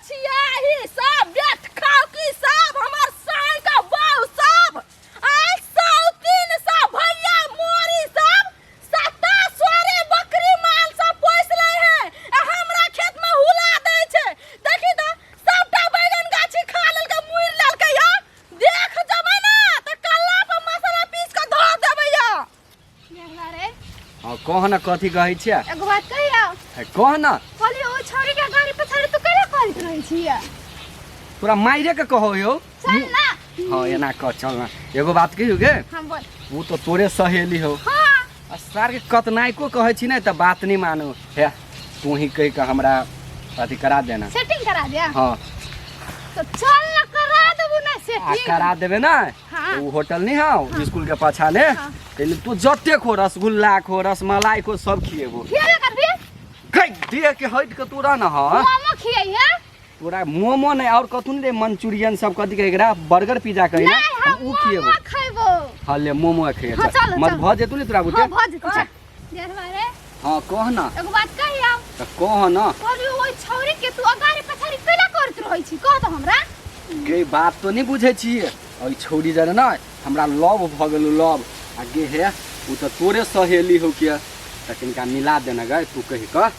छियाही सब बेट खाओ की सब हमर साई का बाऊ सब आइ सौतीन सब भैया मोरी सब सत्ता सोरे बकरी माल सब पोस ले है आ हमरा खेत में हुला दै छै। देखी त सबटा बैगन गाछी खा लेलकै, मुइर लेलकै या। देख जबै ना त कल्ला पर मसाला पीस के धऽ देबै या। रे। हाँ, कह ना, कथी कहै छियै? एगो बात कहिया? है, कह ना। कहलियै ओ छौड़ी के गाड़ी पछाड़ी तू केना करैत रहै छियै? तोरा माइरे के कहो यौ। चल ना। हाँ, एना कह, चल ना। एगो बात कहियो गे? हाँ, बोल। वो तो तोरे सहेली हो। हाँ। आ सार के कतनाइको कहै छी ने तऽ बात नहीं मानो हे। तू ही कहि के हमरा अथी करा देना। सेटिंग करा दिया? हाँ। तो चल ना, करा देबू ना आ सेटिंग। करा देबे ना। हाँ। तो उ होटल नहीं हाँ, स्कूल के पाछा ने। हाँ। तैने तू जते खो, रसगुल्ला खो, रसमलाई खो, सब खिएबो। खिएबे करबी? गई देह के हट के तोरा ना। हाँ, मोमो खियै है? तोरा मोमो नहीं और कथु नहीं रे, मंचूरियन सब कथी कहे एकरा, बर्गर पिज्जा कहे ना। नहीं, हम उ खिएबो। मोमो खैबो। हाँ, ले मोमो खिए। हाँ, चल। चल, मत चल। भऽ जेतौ ने तोरा बुते? हाँ, भऽ जेतौ, चल। देरवा रे। हाँ, कह ना। एगो बात कहियौ? तऽ कह ना। कहलियौ ओहि छौड़ी के तू अगाड़ी पछाड़ी कैला करैत रहै छी, कह तऽ हमरा। गे, बात तो नहीं बुझै छियै। ओहि छौड़ी जरे ना हमरा लव भऽ गेलौ, लव। आ गे हे, उ तऽ तोरे सहेली हो किया, तऽ किनका मिला देना गए तू कहि कऽ।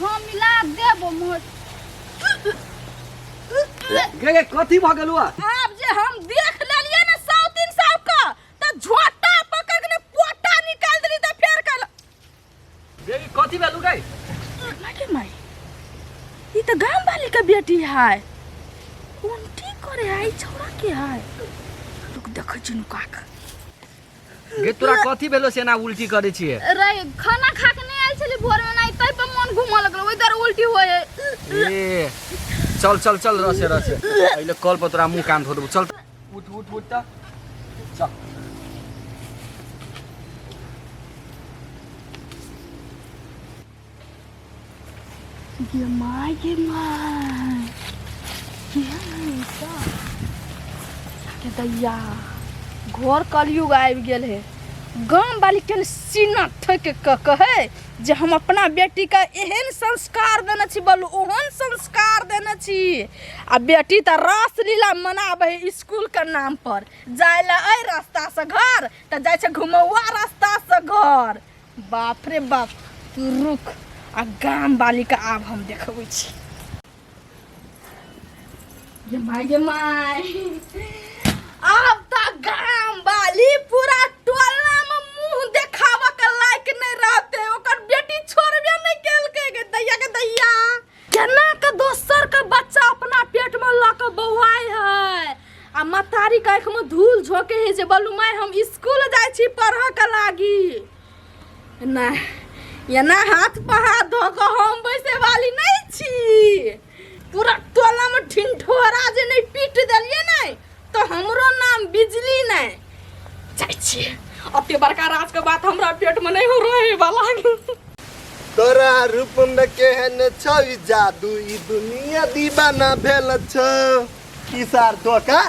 हाँ, मिला देबो मोर। गे गे, कथी भऽ गेलौ? आब जे हम देख लेलियै ने सौतीन साहब के, तऽ झोटा पकड़ के ने पोटा निकाल देली तऽ फेर कल। गे, कथी भेलौ गे? माय के माय, ई तऽ गाम वाली के बेटी है, उल्टी करे है। ई छौड़ा के है? रुक, देखै छी नुका के। गे, तोरा कथी भेलो से एना उल्टी करै छियै? रे, खाना खा के नहीं आयल छली भोर में, नहीं तै पर मन घूमऽ लगलो, ओहि दुआरे उल्टी होय है। ए, चल चल चल, रसे रसे अहिले कल पर तोरा मुँह कान धो देबौ। चल, उठ उठ उठ त चल। गे my, गे my, के है सब के दैया, घर कलयुग आबि गेल है। गाम वाली के सीना ठोकि कऽ कहै जे हम अपना बेटीके एहन संस्कार देने छी, बोलू ओहन संस्कार देने छी, आ बेटी तऽ रासलीला मनाबै है स्कूलके नाम पर। जाय लए एहि रास्तासँ घर तऽ जाइ छै घुमौआ रास्तासँ घर। बाप रे बाप, तू रुक, आ गाम वाली के आब हम देखबै छी। गे माय, गे माय, आब तऽ गाम वाली पूरा टोला में मुंह देखाबऽ के लायक नहीं रहते। ओकर बेटी छोड़बे नहीं केलकै। गे दैया, गे दैया, केना के दोसर के बच्चा अपना पेट में लऽ के बौआइ है आ मतारी के आँखि में धूल झोंके है जे बोलू माय हम स्कूल जाइ छी पढ़ऽ के लागी। नहि, एना हाथ पर हाथ धऽ कऽ हम बैसे वाली नहि छी। पूरा टोला में ढिंढोरा जे नहि पीट देलियै नहि तऽ हमरो नाम बिजली नहि। जाइ छी, अते बड़का राज के बात हमरा पेट में नहि हो रहे वाला। तोरा रूप में केहन छौ ई जादू, ई दुनिया दीवाना भेल छौ। की सार धोखा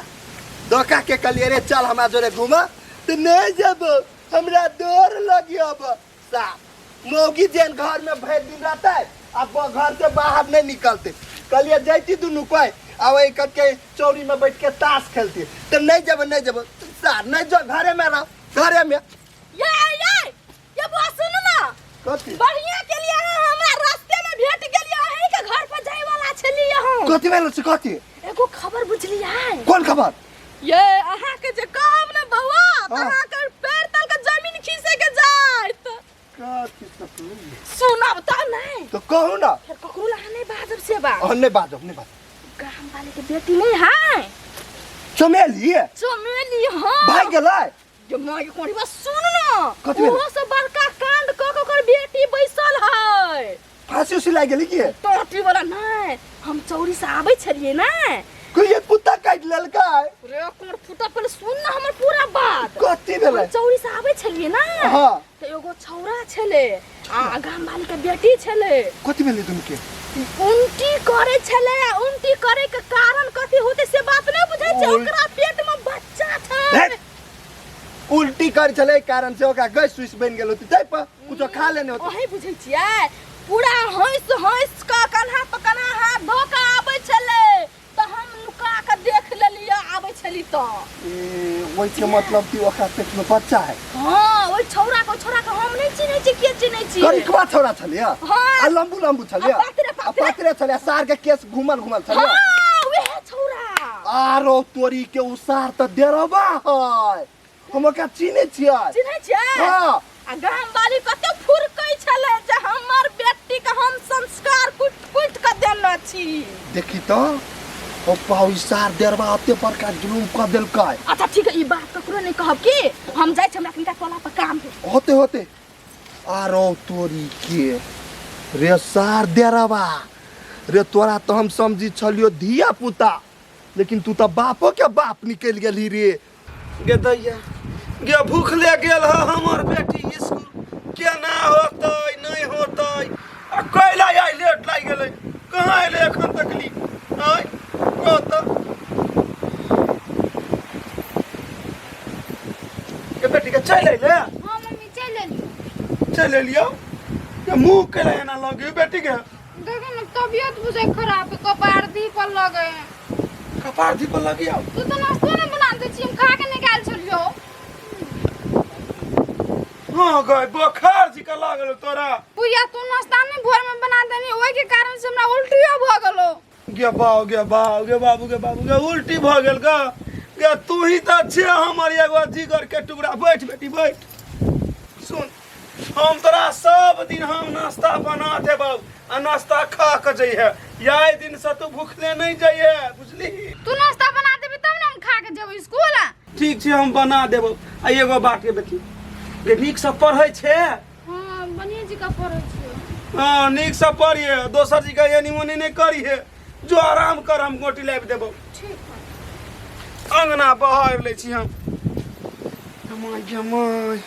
धोखा के कहलियै रे, चल हमरा जोरे घूम, तऽ नहि जेबो, हमरा डर लगियो। साफ मौगी जेन घर में भरि दिन रहते, अब वो घर से बाहर नहीं निकलते। कहलियै जैती दुनू कोई आ वही करके चौरी में बैठ के ताश खेलती, तो नहीं जेबो, नहीं जेबो। सार नहीं जो, घरे में रह, घरे में। ये ये ये बुआ, सुनू ना। कथी? बढ़िया के लिए अहाँ हमरा रास्ते में भेट गेलियै, अहीं के घर पर जाय वाला छलियै हम। कथी भेल छै, कथी? एगो खबर बुझलियै? कोन खबर? ये अहाँ के जे कहब ने बौआ, तऽ हाँ। अहाँ के पैर तल के जमीन खीसे के जायत। कथी सब? सुनब तऽ नहि? तो कहू ना। फेर ककरो ला नहि बाजब से बात। अहाँ नहीं बाजब, नहीं बाजब। गाम वाले के बेटी नहीं है। चमेली? चमेली, हाँ। भाग गेलै? जे माँ के कोढ़ी बा, सुन ना। कथी भेलै? ओहो से बड़का कांड कऽ के ओकर बेटी बैसल है। फांसी उसी लागि गेली की? टोटी वाला नहीं, हम चौरी से आबै छलियै ने। कोई ये कुत्ता काटि लेलकै? रे कोन फुटा, पहिले सुन ना हमर पूरा बात। कथी भेलै? हम चौरी से आबै छलियै ने। हाँ। तऽ एगो छौड़ा छलै आ गाम वाली के बेटी छलै। कथी भेलै दुनू के? उल्टी करे छलै, आ उल्टी करे के कारण कथी होते से बात नहीं बुझै छै। ओकरा पेट में बच्चा छै। हेट! उल्टी कर छलै कारण से ओकरा गैस सुइस बनि गेल होतै, ताहि पर कुछो खा लेने होतै। अहीं बुझै छियै, पूरा हंस हंस कऽ कन्हा पर कन्हा हाथ धऽ कऽ आबै छलै। तऽ। ए, ओहि के मतलब कि ओकरा पेट में बच्चा है। हाँ, ओहि छौड़ा के, ओहि छौड़ा के हम नहीं चिन्है छियै, के चिन्है छियै? करिकवा छौड़ा छलिया। हाँ। आ लम्बू लम्बू छलिया। आ पातरे आ पातरे। पातरे छलिया, सार के केस घुमल घुमल छलिया। हाँ, उहे छौड़ा। आरो तोरी के उसार तऽ डेरबा है, हम ओकरा चिन्है छियै। चिन्है छियै? हाँ। आ गाम वाली कते फुरकै छलै जे हमर बेटी के हम संस्कार कुटि कुटि के देने छी। देखी तऽ ओ पाउ सार डेरबा एते बड़का जुलुम कऽ देलकै। अच्छा ठीक है, ई बात ककरो नहीं कहब कि हम जाइ छी, हमरा कनिटा टोला पर काम है। होते होते आरो तोरी के रे सार डेरबा रे, तोरा तऽ हम समझी छलियो धिया पुता, लेकिन तू तऽ बापो के बाप निकलि गेलही रे। गे दैया गे, भूखले गेल ह हमर बेटी स्कूल, केना होतै नहि होतै? आ कैला आइ लेट लागि गेलै, कहाँ एलै एखन तक ली? आँय कह तऽ गे बेटी के, चलि अयलै? हाँ मम्मी, चलि एलियो। चलि एलियौ? के मुँह कैला एना लगे बेटी के? देखो ना, तबियत बुझे खराब है, कपार दी पर लगे। कपार दी पर लगे? आओ तू तो नाश्तो नहीं बना दे छी, हम खा के निकाल छलियो। हाँ गए, बोखार जी का लागल तोरा। पूजा, तू नाश्ता नहीं भोर में बना देनी, ओहि के कारण से हमरा उल्टियो भ गेलो। गे बाऊ गे बाऊ गे बाबू गे बाबू गे, उल्टी भ गेल गा? गे तू ही तऽ छे हमर एगो जिगर के टुकड़ा। बैठ बेटी बैठ। सुन, हम तोरा सब दिन हम नाश्ता बना देबौ आ नाश्ता खा के जइहे। आइ दिन से तू भूखले नहीं जइहे, बुझली? तू नाश्ता बना देबी तब ना हम खा के जेबो स्कूल। ठीक छै, हम बना देबौ। आ एगो बात के बेटी गे, नीक से पढ़ै छै? हाँ, बढ़िया जी का पढ़ै छियो। हाँ, नीक से पढ़िए, दोसर जी का एनी ओनी नहीं करिहे। जो आराम कर, हम गोटी लाबि देबौ। ठीक है। अंगना बहार लै छी हम। माय गे माय,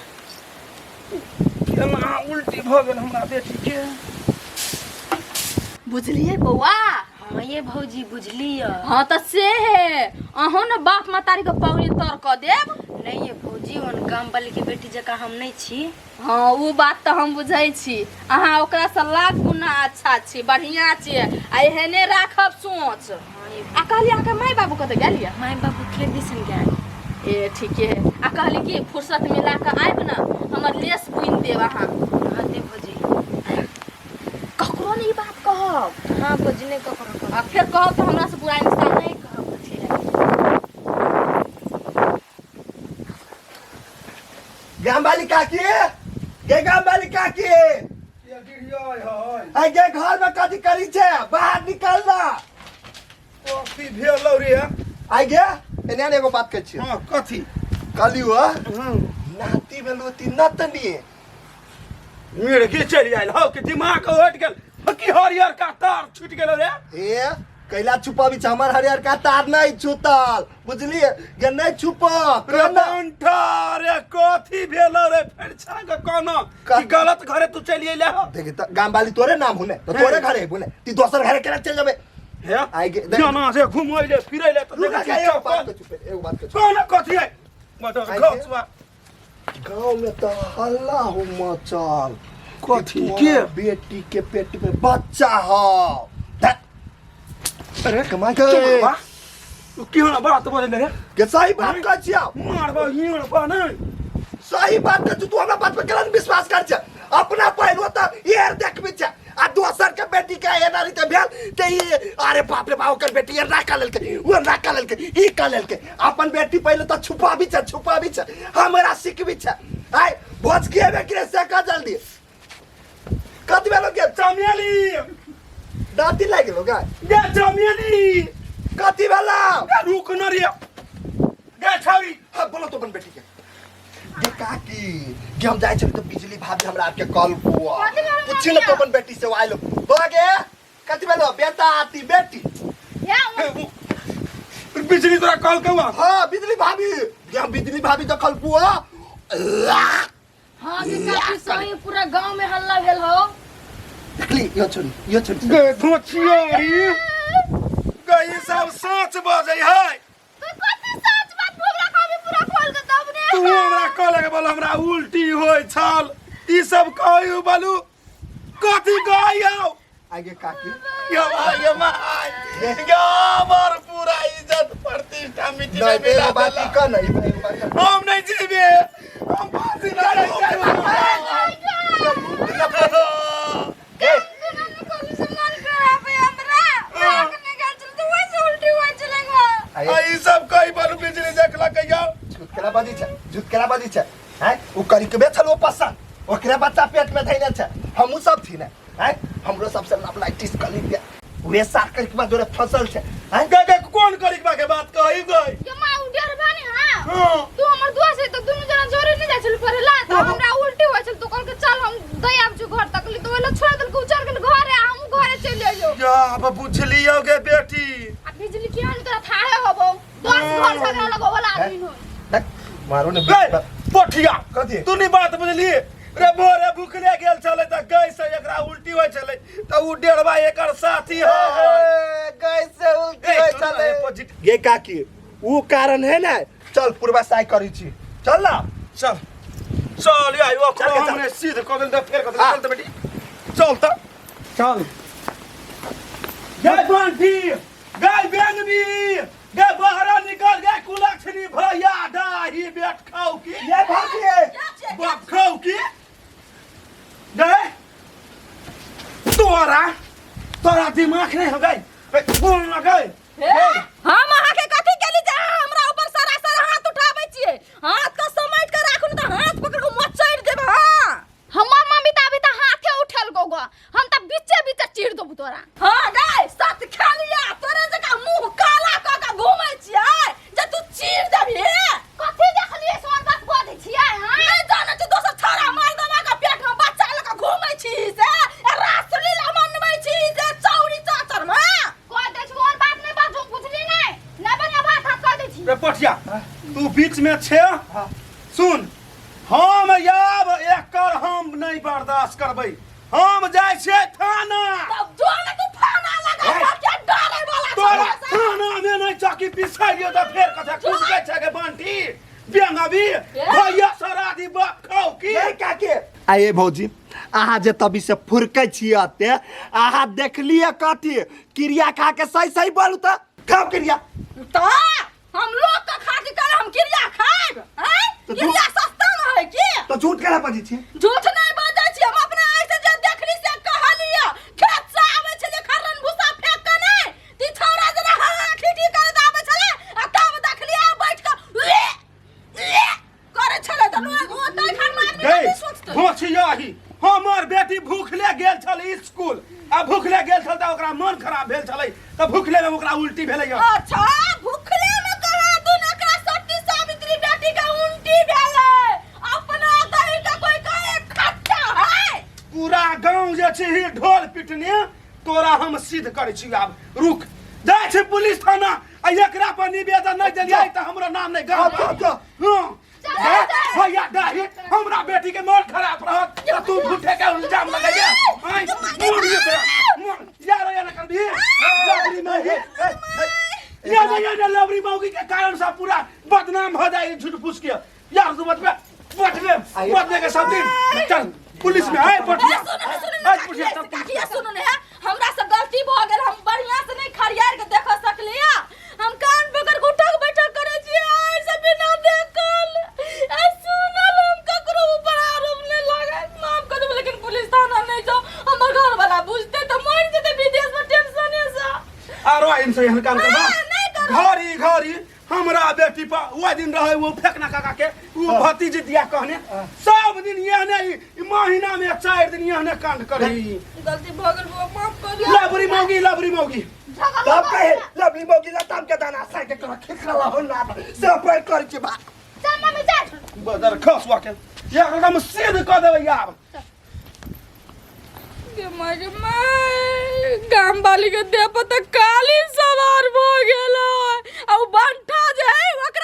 केना उल्टी भऽ गेल हमरा बेटी के। बुझलियै बौआ? हाँ ये भौजी, बुझलियै। हाँ तऽ से हे, अहूँ ने बाप महतारी के पौड़ी तर कऽ देब। नहीं ये भौजी, ओहन गाम वाली के बेटी जकाँ हम नहीं छी। हाँ, ओ बात तऽ हम बुझै छी। अहाँ ओकरासँ लाख गुना अच्छा छी, बढ़िआँ छियै, आ एहने राखब सोच। हाँ ये। आ कहली, अहाँके माय बाबू कतऽ गेल यऽ? माय बाबू खेत दिसन गेल। ए ठीके है। आ कहली कि फुर्सत मिला कऽ आबि ने हमर लेस बुनि देब अहाँ। हाँ दे भौजी। ककरो नहि ई बात कहब। हाँ भौजी, नहीं ककरो कहब। आ फेर कहब तऽ हमरा से बुरा इंसान। नहीं कहब भौजी। गाम वाली काकी गे, गाम वाली काकी आई गे, घर में कथी करी छे? बाहर निकल ना। कथी भेलौ रे? आई गे, एने ने एगो बात कहै छियै। हाँ, कथी? कहलियौ हँ, नाती भेलौ ती नतनी। मिर्गी चलि आयल हौ कि दिमाग हटि गेल हौ कि हरियर का तार छूटि गेल रे? ए कैला छुपाबी छ? हमर हरियर का तार नहीं छूतल, बुझलिए गे? नहीं छुप रे बंठा रे, कथी भेलौ रे? फेर छाग कोनो कि गलत घरे तू चलि अइले हौ? देखी त, गाम वाली तोरे नाम हुने त तोरे घरे हुने, ती दोसर घरे केना चल जाबे? हे आई गे, देख। जाना से घुमै ले फिरै ले तऽ रुक देखै जा, छी एगो बात चप्पल के चुप, एगो बात के चुप। कोन कथी है मतलब आई गे। घसवा गांव में त हल्ला हो मचल। कथी कि के? तोरा बेटी के पेट में बच्चा हो। अरे कमाई चुप के बा, तू की होना बात बोले रे? के सही बात कहै छियौ। मारबा हिड़ बा नहीं। सही बात कहै छियौ। तू हमरा बात पर केना विश्वास कर छै? अपना पहिलो तऽ एहर देखबी छै आ दोसर के बेटी के एना रीते भेल ते ई अरे बाप रे बाप, ओकर बेटी एना कऽ लेलकै, ओ एना कऽ लेलकै, ई कऽ लेलकै। अपन बेटी पहिले तऽ छुपाबी छै, छुपाबी छै, हमरा सिखबी छै। आइ भोज खिएबे कि से कह जल्दी। कथी भेलो के? चमेली। दाँती लागि गेलो गा? गे चमेली। कथी भेलो? गे रुक न रे, गे छौरी। हाँ बोलो तो अपन बेटी के। गे काकी गे, हम जाइ छली तऽ बिजली भाभी हमरा आरके कॉल हुआ। कथी भेलो? पूछी ने तो अपन बेटी से आइलो हो गे, कथी भेलो बेटा आती बेटी? हे, बिजली तोरा कॉल के हुआ? हाँ बिजली भाभी गे, हम बिजली भाभी तऽ कल पुआ। हाँ गे काकी, सही पूरा गांव में हल्ला भेल हो। देखली, यो छोरी, यो छोरी। गे धोचियारी गे, ई सब सच बजै है। तू कथी सच बात भोगला कहबी पूरा खोल के तब ने। तू हमरा कहलक बोल हमरा उल्टी होइ छल, ई सब कहू बोलू कथी कहू? आगे काकी। यो भाई, यो माय गे, हमर पूरा इज्जत इज्जत प्रतिष्ठा मिट्टी नहीं में मिला एगो बात देला। ई कह ना, ई एगो बात कह। हम नहीं जीबे, हम फांसी लगा ए, ई सब कई बार बिजली देखला कहियो झूठ केना बजै छै, झूठ केना बजै छै हैं? ओ करिकबे छल ओ पसंद, ओकरे बच्चा पेट में धैने छै। हमहूँ सब छी ने हैं? हमरो सबसे लवलाइटिस कली के उहे सार करिकबा जोरे फसल छै हैं? गे गे कोन करिकबा के बात कही गई? ये माँ उडेर बानी। हां। हां। तू हमर दोस्त है तो दुनू जना जोरे नहीं जाइ छल पढ़े ला, तो हमरा उल्टी होइ छल तो कहल के चल हम दई आब छु घर तक ली, तो ओला छोड़ देलक, उ चल गेल घरे आ हम घरे चलि अइयो। या अब बुझलियो गे बेटी। आ बिजली केहन तोरा थाहे होबो, 10 घर झगड़ा लगो वाला आदमी हो। देख मारो ने। गे पोठिया। कथी? तू नहीं बात बुझलिए रे, भोरे भूखले गेल छलै त गई से एकरा उल्टी होइ छलै त उ डेढ़वा एकर साथी है। कैसे उल्टी होइ छलै गे काकी? उ कारण है ना। चल पूर्वा साई करै छी, चल ना। चल चल या यो चल के चल। हमने सीध क देल त फेर क देल। हाँ। चल त बेटी, चल त चल। गए बंटी, गए बेंगनी, गए बाहर निकल गए कुलक्षणी भैया डाही बेट खाऊ की ये भाभी। बाप खाऊ की। गए तोरा तोरा दिमाग नहीं हो गई, बोल ना गए। हम अहाँके कथी केली जे अहाँ हमरा ऊपर सरासर हाथ उठाबै छियै? हाथ के समेट के राखू ने तऽ हाथ पकड़ के मचैड़ देब। हाँ। हमर मम्मी त अभी त हाथे उठेल गो, हम त बीचे बीचे चीर देबू तोरा। हाँ गाय सत खेलिया, तोरे जकाँ मुँह काला कऽ के घूमै छियै जे तू चीर देबही? कथी देखलियै सोन बात कह दै छियै? हां। नहि जानै छी, दोसर छौड़ा मर्दना के पेट में बच्चा लऽ के घूमै छी से आ रासलीला मनबै छी से चौरी चाचर में। कह दै छी, और बात नहीं बाजू, बुझली? नहीं नहीं बढ़िया बात हाथ कह दै छी। रे पठिया, तू बीच में छे। सुन, हम आब एकर हम नहीं बर्दाश्त करबै, हम जाइ छियै थाना। तब जो ने तू थाना लगा के डरे वाला तोरा छौड़ा से। थाना में नहीं चौकी पिसाई दियो त फेर कथा कूद के छै के बंटी बेंगबी भैया सरादी बाप खाऊ की। ये काके आये भौजी, अहाँ जे तभी से फुरकै छी अते, अहाँ देखलिए कथी? क्रिया खा के सही सही बोलू त, खाओ क्रिया। त हम लोग के खातिर कल हम क्रिया खाएब हैं? तो क्रिया सस्ता में है की? तो झूठ केना बजै छी? झूठ नहीं बजै छी, हम अपना आँखि से जे देखली से कहलिए। खेत से आबै छलै खर्रन भूसा फेंक के नहीं ती छौड़ा जेना हा हा खीटी करैत आबै छलै आ तब देखलिए बैठ के ले ले करै छलै, त लोग ओतै खान में आदमी गई कथी सोचतै? भोछियाही, हमर बेटी भूखले गेल छल स्कूल आ भूखले गेल छल त ओकरा मन खराब भेल छलै त भूखले में ओकरा उल्टी भेलै। अच्छा, भूखले में कहा दुन एकरा सती सावित्री बेटी के उल्टी भेलै? अपना दही के कोई कहे खट्टा है? पूरा गांव जे छै ही ढोल पिटने तोरा हम सिद्ध करै छी। आब रुक जाइ छी पुलिस थाना आ एकरा पर निवेदन नहीं देलियै त हमरो नाम नहीं गाँव। जाओ, जाओ। हाँ। भैया डाही, हमरा बेटी के मन खराब रहत त तू झूठे के इल्जाम लगैया। आइ मोर ये तोरा मोर यार यार करबी लवरी मौगी या या या लवरी मौगी के कारण से पूरा बदनाम हो जाए झूठ फूस के। यार तू बचबे बचबे बचबे के सब दिन चल पुलिस में आए पटिया। सुन सुन। आइ पुलिस चल। काकिया, सुन ने, हमरा से गलती भ गेल, हम बढ़िया से नहीं खरियार के देख सकलिया। हम कान पकड़ के उठक बैठक करे छी आइ से बिना देखल आ सुनल। हम ककरो ऊपर आरोप नहीं लगाए, माफ कर देब, लेकिन पुलिस थाना नहीं जाओ। हमर घर वाला बुझते तो मर जेते विदेश में टेंशन से। आरो आइम से एहन काम करबा? नहीं करब। घरी घरी हमरा बेटी पर वो दिन रहे वो फेकना काका के वो भतीजी दिया कहने सब दिन एहने ई महीना में 4 दिन एहने कांड करे। गलती भ गेल बुआ, माफ कर दियो। लबरी मौगी, लबरी मौगी। तब कहे लवली मौगी लताम के दाना साइ के तोरा खिखला हो ना से पर कर छी बा। चल मम्मी चल। बदर खसवा के एकदम सीध क देबै यार। गे माय गे माय, गाम वाली के देह पर तऽ काली सवार भऽ गेल है। आ उ बंठा जे है ओकरा